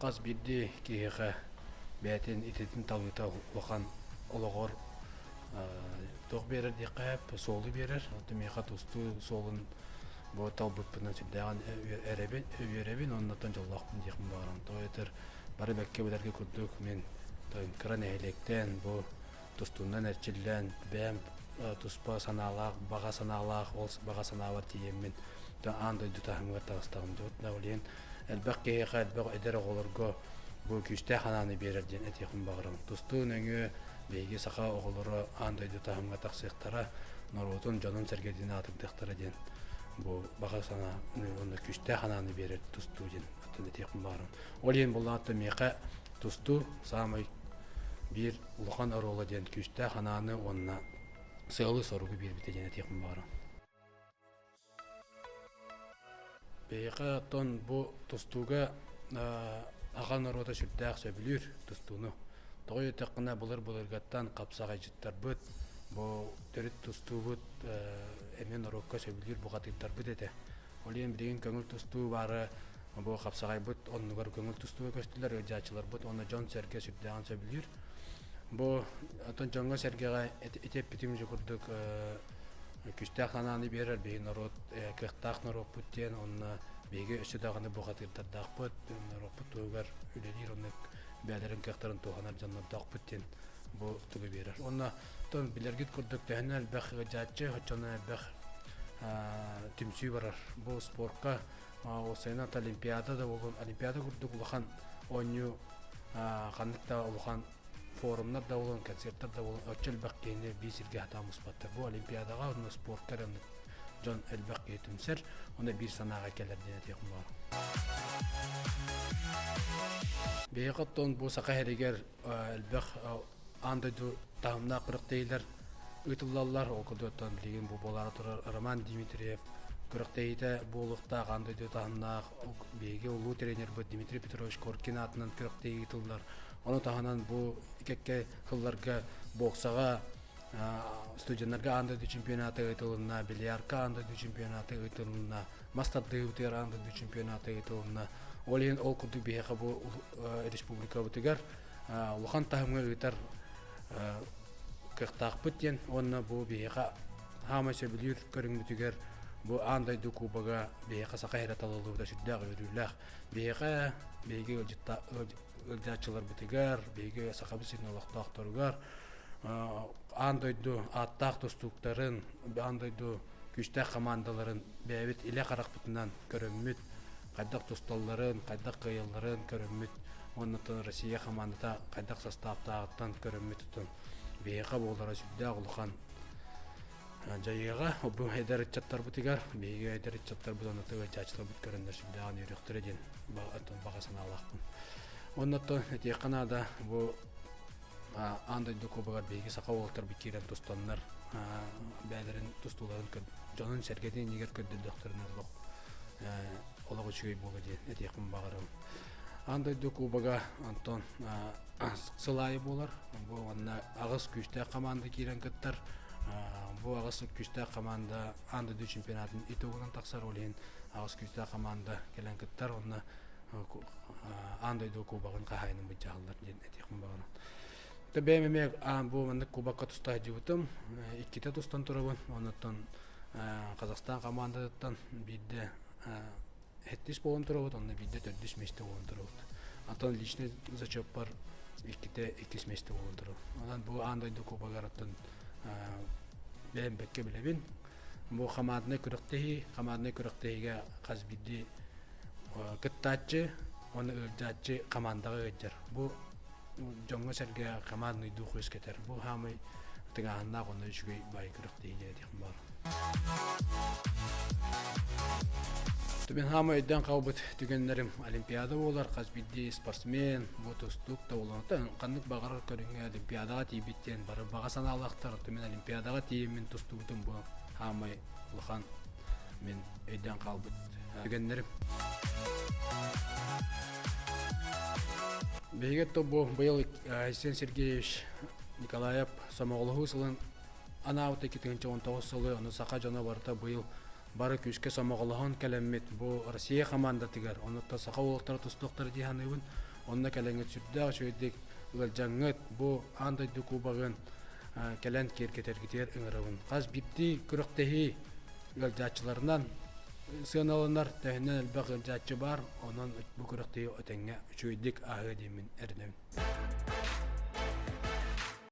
Хас биирдии киһиэхэ бэйэтин ититин талыыта улахан олоҕор туох биэрэр диэххэ сөп, суолу биэрэр. Оттон миэхэ тустуу суолун бу талбыппынан сүрдээҕин эрэбин, үөрэбин уонна дьоллоохпун диэхпин баҕарабын. Тоҕо этэр бары бэккэ билэргэ курдук мин кыра нэһилиэктэн бу тустуунан эрчиллэн бэйэм туспа санаалаах, баҕа санаалаах, ол баҕа санаабар тиийэммин аан дойду таһымыгар таҕыстаҕым. Дьэ, ол иһин элбэх киһиэхэ, элбэх эдэр оҕолорго бу күүстээх анааны биэрэр диэн этиэхпин баҕарабын. Тустуу нөҥүө биһиги саха оҕолоро аан дойду таһымҥа тахсыахтара, норуотун, дьонун-сэргэтин аатырдыахтара диэн бу баҕа санаа уонна күүстээх анааны биэрэр тустуу диэн оттон этиэхпин баҕарабын. Ол иһин буллаҕа миэхэ тустуу саамай биир улахан оруола диэн күүстээх анааны уонна сыалы-соругу биэрбитэ диэн этиэхпин баҕарабын. Биһиэхэ оттон бу тустууга аҕа норуота сүрдээх сөбүлүүр тустууну. Тоҕо диэтэххинэ былыр-былыргаттан хапсаҕайдьыттарбыт, бу төрүт тустуубут эмиэ норуокка сөбүлүүр бухатыырдарбыт этэ. Ол иһин билигин көҥүл тустуу баара бу хапсаҕайбыт оннугар көҥүл тустууга көстүлэр, ыалдьааччыларбыт уонна дьон-сэргэ сүрдээҕин сөбүлүүр. Бу оттон дьоҥҥо-сэргэҕэ ити эппитим курдук күүстээх санааны биэрэр биһиги норуот кыахтаах норуоппут диэн уонна биһиги өссө даҕаны бухатыырдардаахпыт норуоппут туһугар үлэлиир оннук бэйэлэрин кыахтарын туһанар дьоннордоохпут диэн бу тугу биэрэр. Уонна тон билэргит курдук төһөнөн элбэх ыалдьааччы, оччонон элбэх түмсүү барар. Бу спорка уопсайынан олимпиада да буоллун, олимпиада курдук улахан оонньуу ханнык да улахан форумнар да буолун, концерттар да буолун, оччо элбэх киһини биир сиргэ сатаан муспаттар. Бу Олимпиадаҕа уонна спортка эрэ дьон элбэх киһи түмсэр, уонна биир санааҕа кэлэр диэн этиэхпин баҕарабын. Биһиэхэ оттон бу Саха сиригэр элбэх аан дойду таһымнаах күрэхтэһиилэр ыытыллаллар. Ол курдук оттон билигин бу буолаары турар Роман Дмитриев күрэхтэһиитэ буолуохтаах аан дойду таһымнаах биһиги улуу тренербит Дмитрий Петрович Коркин аатынан күрэхтэһии ыытыллар. Ону таһынан бу кэккэ сылларга боксаҕа студеннарга аан дойду чемпионата ыытылынна, бильярдка аан дойду чемпионата ыытылынна, мас тардыһыыбытыгар аан дойду чемпионата ыытылынна. Ол иһин ол курдук биһиэхэ бу республикабытыгар улахан таһымҥа ыытар кыахтаахпыт диэн уонна бу биһиэхэ хаамай сөбүлүүр көрүҥмүтүгэр бу аан дойду кубога биһиэхэ саха сирэ талыллыбыта сүрдээх үөрүүлээх. Биһиэхэ биһиги ыалдьааччыларбытыгар, биһиги Сахабыт сирин олохтоохторугар аан дойду ааттаах тустууктарын, аан дойду күүстээх хамаандаларын бэйэбит илэ харахпытынан көрөммүт, хайдах тусталларын, хайдах кыайалларын көрөммүт уонна Россия хамаандата хайдах састааптааҕыттан көрөммүт биһиэхэ буолара сүрдээх улахан дьайыаҕа. Бу эдэр ыччаттарбытыгар, биһиги эдэр ыччаттарбыт уонна тыгачааччыларбыт көрөннөр сүрдээҕин үөрүөхтэрэ диэн баҕа санаалаахпын. Уонна оттон этиэххэ наада, бу аан дойду кубогар биһиги саха уолаттарбыт киирэн тустаннар бэйэлэрин тустууларын дьонун сэргэтин иннигэр көрдөрдөхтөрүнэ олох олох үчүгэй буолуо диэн этиэхпин баҕарабын. Аан дойду кубога онтон сыл аайы буолар. Бу уонна аҕыс күүстээх команда киирэн кыттар. Бу аҕыс күүстээх команда аан дойду чемпионатын итогунан тахсар. Ол иһин аҕыс күүстээх команда кэлэн кыттар. Онно аан дойду кубогын хаһаайынын былдьаһаллар диэн этиэхпин баҕарабын. Бэйэм эмиэ бу маннык кубокка туста сылдьыбытым. Иккитэ тустан турабын. Оннуттан Казахстан командатыттан биирдэ сэттис буолан турабыт, онно биирдэ төрдүс миэстэ буолан турабыт. Антон личный зачеппар иккитэ иккис миэстэ буолан турабыт. Онон бу аан дойду кубогар оттон бэйэм бэккэ билэбин. Бу хамаандынай күрэхтэһии, хамаандынай күрэхтэһиигэ хас биирдии кыттааччы уонна ыалдьааччы хамаандаҕа ыалдьар. Бу дьоҥҥо-сэргэҕэ командный дух үөскэтэр. Бу хаамай тыҥааһыннаах уонна үчүгэй баай күрэхтэһии диэн этиэхпин баҕарабын. Түбэн хаама өйдөөн хаалбыт түгэннэрим Олимпиада буолар, хас биирдии спортсмен, бу тустуук да буолан, ханнык баҕарар көрүҥҥэ Олимпиадаҕа тиийбит диэн бары баҕа санаалаахтар. Түмэн Олимпиадаҕа тиийэммин тустубутум бу хаамай улахан мин өйдөөн хаалбыт түгэннэрим. Биһиги бу быйыл Айсен Сергеевич Николаев сомоҕолоһуу сылын анаабыт 2019 сылы, ону саха дьоно барыта быйыл бары күүскэ сомоҕолоһон кэлэммит бу Россия командатыгар, онуттан саха уолаттара тустуохтара дии саныыбын. Онно кэлэҥҥит сүрдээх үчүгэйдик ыалдьаҥҥыт бу аан дойду кубогын кэлэн киэргэтэргитигэр ыҥырабын. Хас биирдии күрэхтэһии ыалдьааччыларынан сыаналанар, төһөнөн элбэх ыалдьааччы баар, онон бу күрэхтэһии этэҥҥэ үчүгэйдик ааһыа диэммин эрэнэбин.